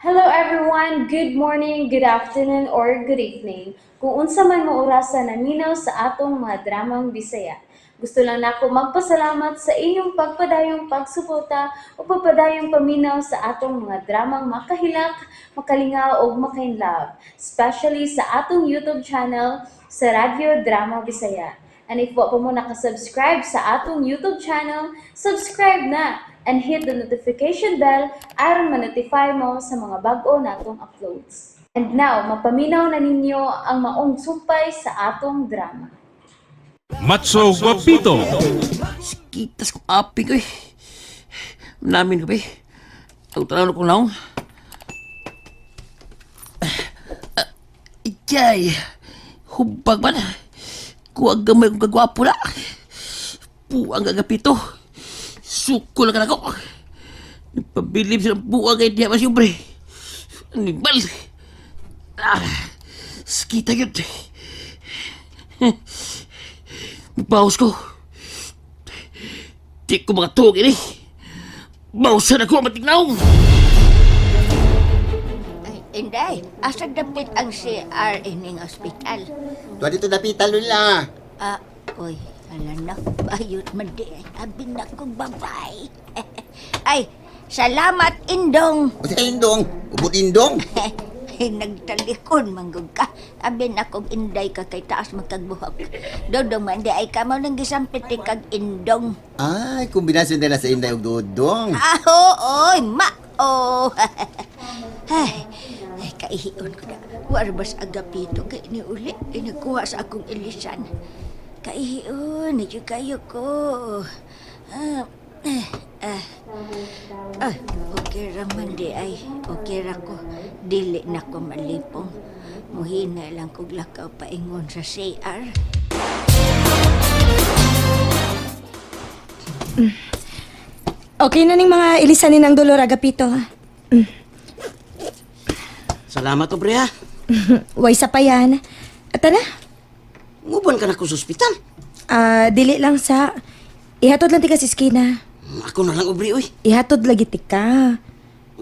Hello everyone! Good morning, good afternoon, or good evening. Kung unsa man mo orasa naminaw sa atong mga dramang Bisaya. Gusto lang nako magpasalamat sa inyong pagpadayong pagsuporta o pagpadayong paminaw sa atong mga dramang makahilak, makalingaw ug makainlove, especially sa atong YouTube channel sa Radyo Drama Bisaya. And if wa pa mo nakasubscribe sa atong YouTube channel, subscribe na and hit the notification bell aron ma-notify mo sa mga bag-o natong uploads. And now, mapaminaw na ninyo ang maong sumpay sa atong drama. Matso Guapito. Kitas ko api ko eh. Namin ko ba eh. Ang tanaw ko naong. Ijay. Hubag man. Kuwag gamay kong kagwapo na. Puang gagapito. Suko lang ka na ko. Pabilib silang buwag ay diya mas yung pre. Animal. Ah, sakita yun. Bawas ko. Di ko makatuog ini. Bawsan ako matignaw. Ay, Inday, asa dapit ang CR ining ospital? Tuwa dito dapita, Lola. Ah, oy, ala na, bayot man di. Ay, abi na kong babay. Ay, salamat, Indong. O sa indong, ubod indong. Ay, nagtalikon, manggug ka. Abi na kong inday ka kay taas magkagbuhok. Dodong man di ay kamo nang gisampit ni kag Indong. Ay, kombinasyon nila sa inday ug dudong. Aho, oy, ma, oh. Ay, ay, kaihion ko na. Warbas agapito kay ni uli. Inagkuha sa akong ilisan. Kaihion, medyo kayo ko. Ah, eh, ah. Ah, okay ra man di ay. Okay ra ko. Dili na ko malipong. Muhina lang kog lakaw paingon sa CR. Okay na ning mga ilisan ni ng dolor, Agapito. Salamat, obre ha. Way sa pa yan. At na, Nguban ka na ko sa ospital. ah, dili lang sa... Ihatod lang ti ka sa iskina. Ako na lang, obre, uy. Ihatod lagi ti ka.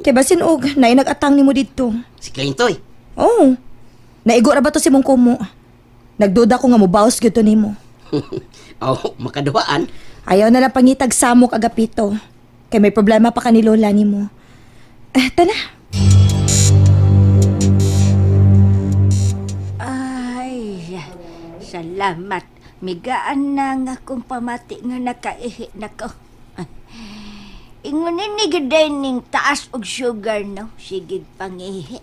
Kay basin og, nainag-atang nimo didto. Si Clintoy. Oo. Naigo ra ba to si mong kumo? Nagduda ko nga mobaos gyud to nimo. Oh, makaduhaan. Ayaw na lang pangitag samok, Agapito. Kay may problema pa ka ni Lola nimo. Eh, tana. Ay, salamat. Migaan na nga akong pamati nga nakaihi na ko. Ingon ni giday ning taas og sugar no, sige pangihi.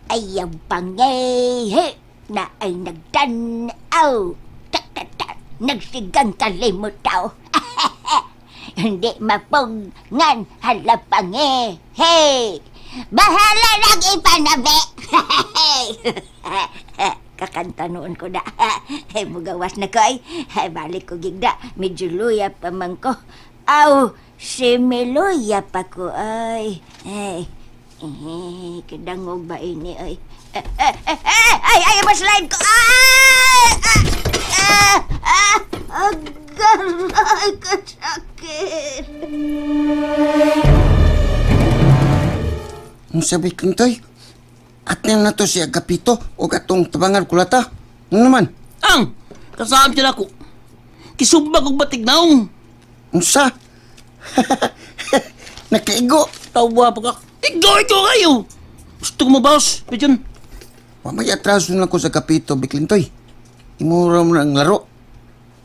Ayaw pangihi na ay nagtanaw. Ta ta ta, nagsigang kalimutaw. Hindi mapungan hala pangihi. Bahala lang ipanabi. Kakanta noon ko na. Ay, mugawas na ko ay. Ay, balik ko gigda. Medyo luya pa man ko. Aw, similuya pa ko ay. Ay, eh, kadangog ba ini ay. Eh, eh, eh, eh, ay, ay, maslide ko. Ay! Ah, ah, ah, agaray, kasakit. Ang sabi Kintoy, at na to si Agapito o atong tabangan kulata. Ano naman? Ang, kasama siya ako. Kisumbag og batignaw. Unsa? Nakaigo. Tawa pa ka. Ikaw, ikaw kayo. Gusto ko mo, boss. Pigeon. Mamaya atraso na ko sa Agapito, Biklintoy. Imura mo na ang laro.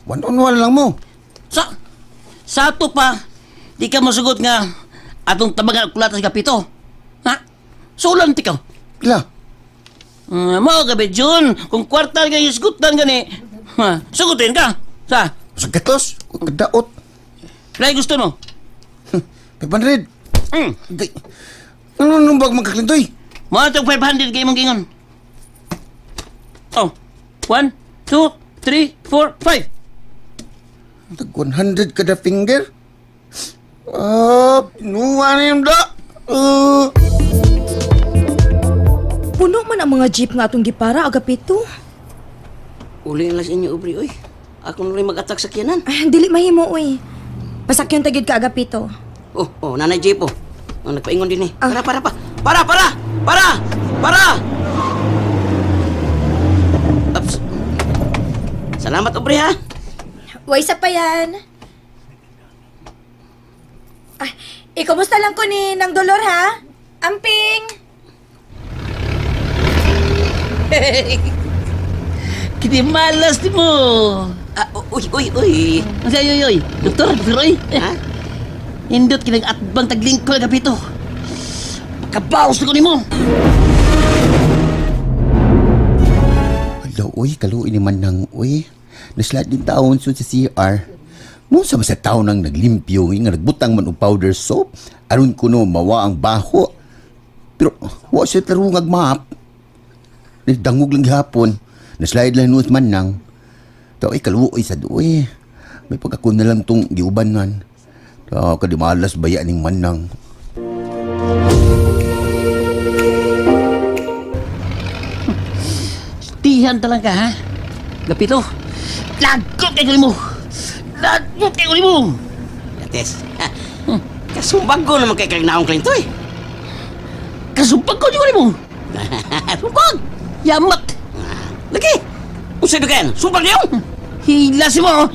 One on one lang mo. Sa ato pa, di ka masugot nga atong tabangan og kulata sa kapito. Ha? Sulan ti ka. Pila? Mao ka, Pigeon. Kung kwarta ka, isgutan ka ni. Ha, sugutin ka. Sa, Sa gatos? O kadaot? Lay gusto mo. 500. Gay. Ano nung bag magkaklintoy? Mo itong 500 kay imong gingon. Oh. 1, 2, 3, 4, 5. Tag 100 kada finger? Ah, pinuha na yung da. Ah. Puno man ang mga jeep nga atong gipara, Agapito. Uli na lang sa inyo, Ubri, oy. Ako na rin mag-attack sa kiyanan. Ay, dili mahimo, uy. Pasakyon tagid ka, Agapito. Oh, oh, Nanay Jepo. Ang nagpaingon din eh. Para, para, pa. Para, para! Para! Para! Ups. Salamat, Aubrey, ha? Way sa pa yan. Ah, ikumusta lang ko ni Nang Dolor ha? Amping! Kinimalas di mo. Ah, uy, uy, uy. Ang sayo, uy, uy. Doktor, doktor, uy. Ha? Indot kinag atbang taglingkol kapito. Pagkabaos na ko nimo. Hala, uy, kaluoy ni Manang, uy. Naslat din taon sud sa CR. Mo sa sa taon nang naglimpyo, uy, nga nagbutang man og powder soap. Aron kuno mawa ang baho. Pero wa siya tarungag maap. Dangog lang gihapon. Naslide lang nuot Manang. Tao ay kaluoy sa uy. May pagkakun na lang tong giubanan. Tao kadimalas baya ning Manang. Tihan talaga, ha? Gapito. Lagot kay mo. Lagot kay mo. Yates. Kasumbag ko naman kay kagnaong klento eh. Kasumbag ko ni mo. Sumbag. Yamat. Lagi. Unsa dugan? Sumbag niyo. Hila si mo.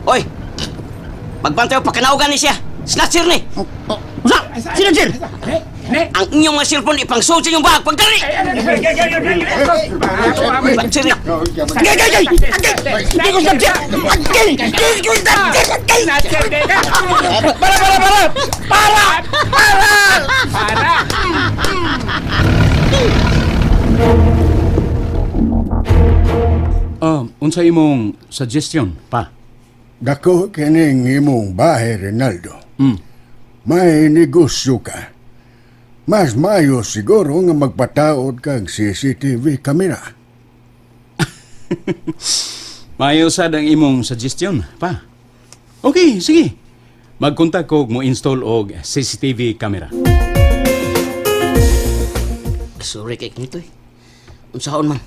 Oy. Magbantay og pakanaugan ni siya. Snatcher ni. Unsa? Snatcher. Ang inyong mga cellphone ipangsud sa inyong bag pagdali. Snatcher ni. Agay, agay, agay! Agay! Hindi ko snatcher! Agay! Hindi ko snatcher! Agay! Para, para, para! Para! Para! Para! Unsa imong suggestion pa? Dako kining imong bahay, Rinaldo. May negosyo ka. Mas mayo siguro nga magpataod kag CCTV camera. Maayo sad ang imong suggestion pa. Okay, sige. Magkontak ko mo install og CCTV camera. Sorry kay Kintoy. Unsaon man.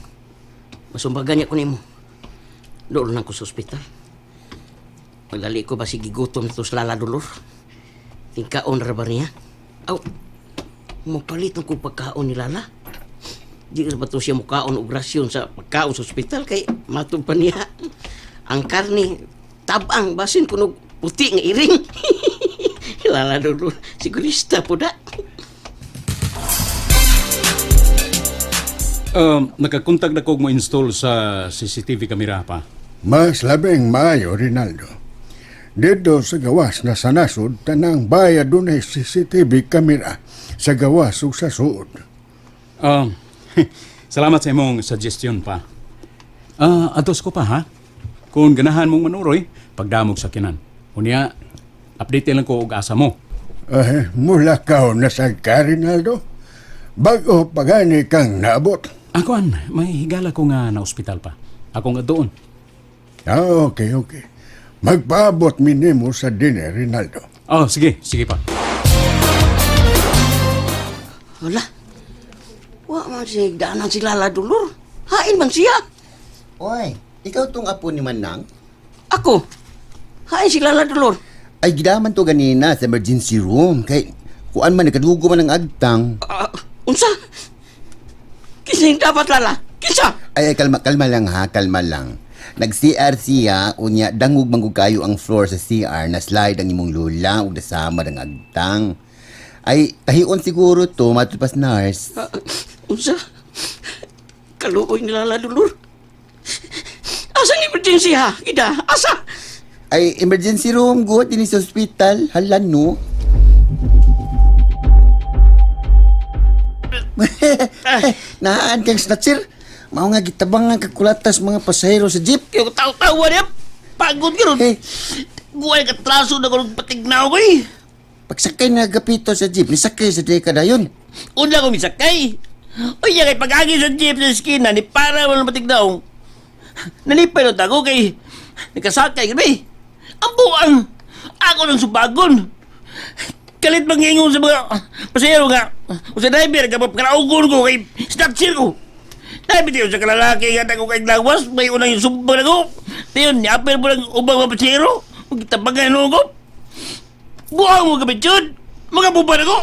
Masumbagan niya ko nimo. Doon lang ko sa ospital. Paglali ko ba sige gutom to sa Lala Dolor. Tingkaon ra ba niya? Aw, mapalit ang kong pagkaon ni Lala. Di ra ba to siya mukaon og rasyon sa pagkaon sa ospital kay matod pa niya. Ang karne tabang basin kunog puti nga iring. Lala Dolor, sigurista po da. Nakakontak na ko mo install sa CCTV camera pa. Mas labing maayo, Rinaldo. Dito sa gawas na sa nasod, tanang bayad dunay CCTV camera sa gawas ug sa suod. Um, salamat sa imong suggestion pa. Ah, atos ko pa ha. Kung ganahan mong manuroy, pagdamog sa kinan. Unya, update lang ko og asa mo. Eh, mula ka na sa ka, Rinaldo. Bago pagani kang naabot. Akuan, may higala ko nga na ospital pa. Ako nga doon. Ah, okay, okay. Magpaabot minimo sa dinner, Rinaldo. Oh, sige, sige pa. Wala. Wa man siya daanan si Lala Dolor. Hain man siya. Oy, ikaw tong apo ni Manang? Ako. Hain si Lala Dolor. Ay, gidaman to ganina sa emergency room. Kay, kuan man, nakadugo man ang agtang. Ah, unsa? Kinsa yung dapat Lala? Kinsa? Ay, ay, kalma, kalma lang ha, kalma lang. Nag-CR siya, unya, dangog manggug kayo ang floor sa CR, na slide ang imong lula, ug nasama ang agtang. Ay, tahion siguro to, matupas nurse. Ah, unsa? Kaluoy ni Lala Dolor. Asa ang emergency ha? Ida, asa? Ay, emergency room, go, din sa hospital. Hala, no? Naan kang snatcher. Mao nga gitabang ang kakulatas mga pasahero sa jeep. Yung taw-tawa niya. Pagod ka ron. Eh, Guway ka traso na kung patignaw ko eh. pagsakay na gapito sa jeep, nisakay sa dekada yun. Una ko misakay. Uy, kay pag-agi sa jeep sa eskina, ni para mo matignaw. Nalipay na tago kay nakasakay gabi. Ang buang! Ako ng subagon. Kalit mangingon sa mga pasahero nga. O sa driver, kapag karaugon ko kay snatcher ko. Dahil tiyo sa kalalaki nga ako kay lawas, may unang yung sumbag ako. Tiyon, niapil mo ng ubang mga pasahero. Magkitabagan ko. Buang mo gabi, Jud! Mga buban ako!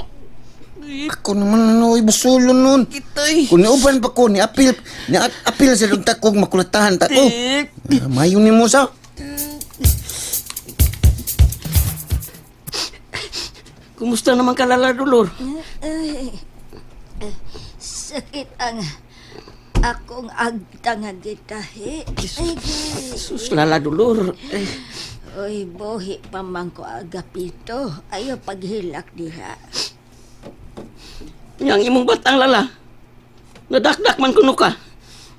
Ako naman ano, oy, busulon nun. Kitoy! Kung niuban pa ko, ni apil, ni apil sa lunta kog makulatahan ta ko. Tik! Ah, mayo ni mo sa. Kumusta naman ka, Lala Dolor? Ay, sakit ang akong agtang nga gitahi. Ay, Sus, Lala Dolor. Eh, oy, buhi pa man ko Agapito. Ayo paghilak diha. yang imong batang, Lala. Nadakdak man kuno ka.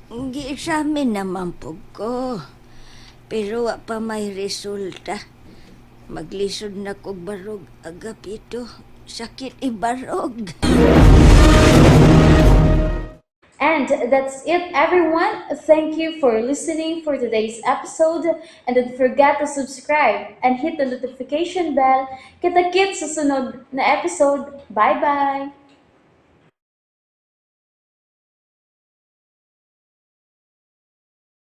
Giexamen naman po ko. Pero wa pa may resulta. Maglisod na kog barog, Agapito. Sakit ibarog. And that's it, everyone. Thank you for listening for today's episode. And don't forget to subscribe and hit the notification bell. Kita-kits sa sunod na episode. Bye-bye!